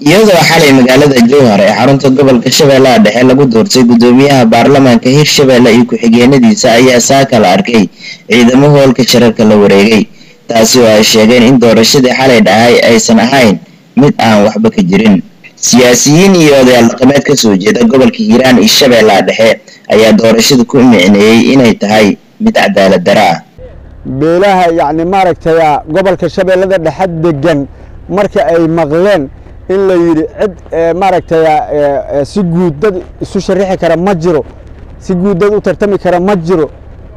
Iyadoo xalay magaalada Jowhar ee xarunta gobolka Shabeellaha Dhexe lagu doortay guddoomiyaha baarlamaanka Hirshabeelle iyo ku-xigeenadiisa, ayaa saaka la arkay ciidamo hoolka shirarka la wareegay, taasi oo ay sheegeen in doorashadii xalay dhahay aysan ahayn mid aan waxba ka jirin. Siyaasiyiin iyo odayaal dhaqameed ka soo jeeda gobolka Hiiraan iyo Shabeellaha Dhexe ayaa doorashada ku micneeyey inay tahay mid cadaalad daro ah. Beelaha yacni maaragtay gobolka Shabeellada Dhexe degan marka ay maqleen in la yidhi cid maaragtay si guud dad isu sharixi kara ma jiro, si guud dad u tartami kara ma jiro,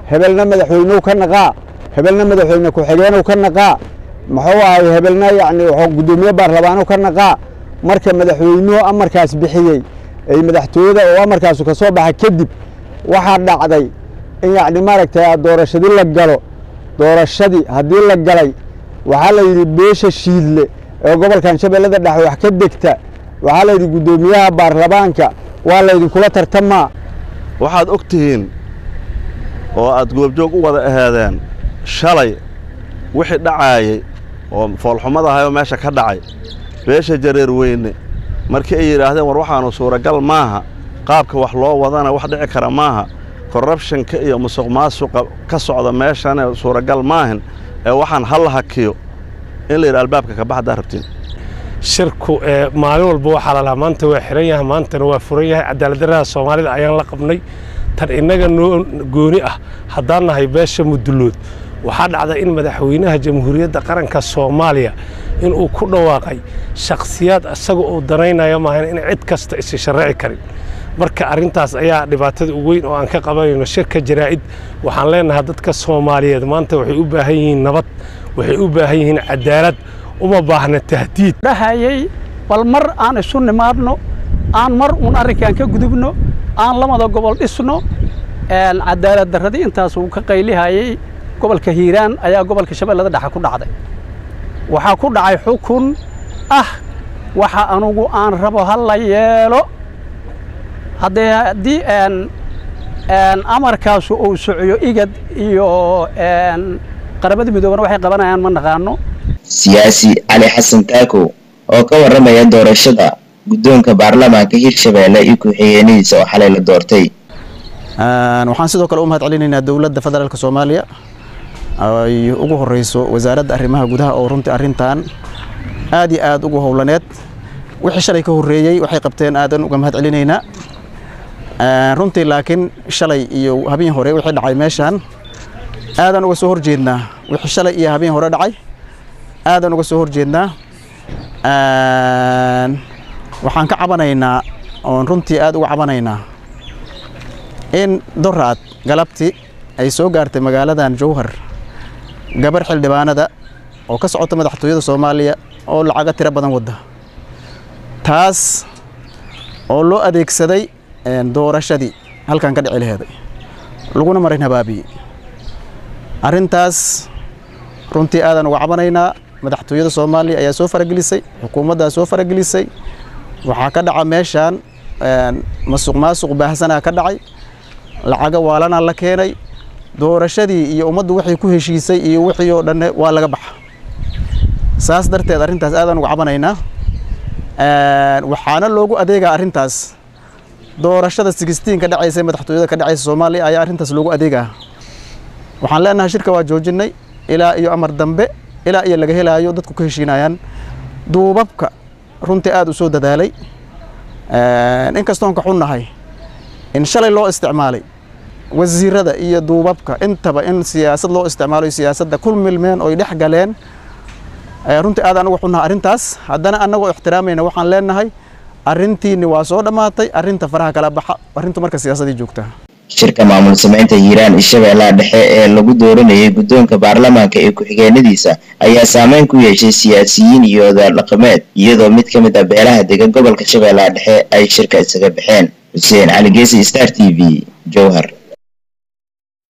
hebelna madaxweynuhu ka naqaa, hebelna madaxweyne ku-xigeenuu ka naqaa, muxuu ahay, hebelna yacni wuxuu guddoomiye baarlamaanu ka naqaa. Marka madaxweynuhu amarkaas bixiyey ay madaxtooyada oo amarkaasu ka soo baxa kadib, waxaa dhacday in yacni maaragtay doorashadii la galo. Doorashadii haddii la galay, waxaa la yidhi beesha Shiidle ee gobolkan Shabeellada Dhexe wax ka degta, waxaa la yidhi guddoomiyaha baarlamaanka waa laydinkula tartamaa. Waxaad og tihiin oo aad goobjoog u wada aheedeen shalay wixii dhacaayey oo foolxumadahay oo meesha ka dhacay. Beesha Jareer Weyne markii ay yidhaahdeen, war waxaanu suuragal maaha, qaabka wax loo wadana wax dhici kara maaha, corruptionka iyo musuq maasuqa ka socda meeshana suuragal maahan, ee waxaan ha la hakiyo, in la yidhi albaabka ka bax haddaa rabtiin. Shirku maalin walba waxaa la lahaa maanta waa xiran yahay, maantana waa furan yahay. Cadaalad darrada Soomaalida ayaan la qabnay, tan innaga noo gooni ah haddaan nahay beesha Mudullood. Waxaa dhacda in madaxweynaha Jamhuuriyadda Qaranka Soomaaliya inuu ku dhawaaqay shakhsiyaad isaga uu danaynaya maahan in cid kasta isi sharci karin. Marka arrintaas ayaa dhibaatada ugu weyn oo aan ka qabanayno shirka jaraa'id. Waxaan leenahay dadka Soomaaliyeed maanta waxay u baahan yihiin nabad, waxay u baahan yihiin cadaalad, uma baahna tahdiid. Dhahayay bal mar aan isu nimaadno, aan mar uun arrinkan ka gudubno, aan lamada gobol dhisno. Cadaalad darradii intaas uu ka qaylihayay gobolka Hiiraan ayaa gobolka Shabeellada Dhexe ku dhacday. Waxaa ku dhacay xukun ah waxa anugu aan rabo ha la yeelo. Haddii amarkaasu uu socyo, IGAD iyo Qaramada Midoobana waxay qabanayaan ma naqaano. Siyaasi Cali Xasan Taakow oo ka warramaya doorashada guddoonka baarlamaanka Hirshabeelle iyo ku-xigeenadiisa oo xalay la doortay. Waxaan sidoo kale u mahad celinaynaa dowladda federaalka Soomaaliya, ay ugu horeyso wasaaradda arrimaha gudaha, oo runtii arrintan aad iyo aad ugu howlaneed. Wixii shalay ka horreeyey waxay qabteen aadan uga mahad celinaynaa runtii, laakiin shalay iyo habeen hore wixii dhacay meeshan aadan uga soo horjeednaa. Wixii shalay iyo habeen hore dhacay aadan uga soo horjeednaa. Waxaan ka cabanaynaa oon runtii aad uga cabanaynaa in doraad galabti ay soo gaartay magaaladan Jowhar gabar xildhibaanada oo ka socota madaxtooyada Soomaaliya oo lacaga tiro badan wadda, taas oo loo adeegsaday doorashadii halkan ka dhici laheeday laguna marin habaabiyey. Arrintaas runtii aadan uga cabanaynaa. Madaxtooyada Soomaaliya ayaa soo faragelisay, xukuumaddaa soo faragelisay. Waxaa ka dhaca meeshaan masuq maasuq baahsanaa ka dhacay, lacaga waalana la keenay, doorashadii iyo ummaddu waxay ku heshiisay iyo wixii oo dhan waa laga baxa. Saas darteed arrintaas aadaan uga cabanaynaa. Waxaana loogu adeegaa arrintaas doorashada 16 ka dhacaysa madaxtooyada ka dhacaysa Soomaaliya ayaa arrintaas loogu adeegaa. Waxaan leenahay shirka waa joojinay ilaa iyo amar dambe, ilaa iyo laga helaayo dadku ka heshiinayaan. Duubabka runtii aad u soo dadaalay, inkastoon ka xunnahay in shalay loo isticmaalay wasiirada iyo duubabka intaba in siyaasad loo isticmaalo, siyaasadda ku milmeen oy dhex galeen, runtii aad aan uga xunnahay arrintaas. Haddana annagoo ixtiraamayna waxaan leenahay arrintiinni waa soo dhammaatay, arrinta faraha kala baxa, arrintu marka siyaasadii joogtaa. Shirka maamul samaynta Hiiraan iyo Shabeellaha Dhexe ee lagu dooranayay guddoonka baarlamaanka iyo ku-xigeenadiisa ayaa saameyn ku yeeshay siyaasiyiin iyo odayaal dhaqameed, iyadoo mid ka mid ah beelaha dega gobolka Shabeellaha Dhexe ay shirka isaga baxeen. Xuseen Cali Geesi, Star TV, Jowhar.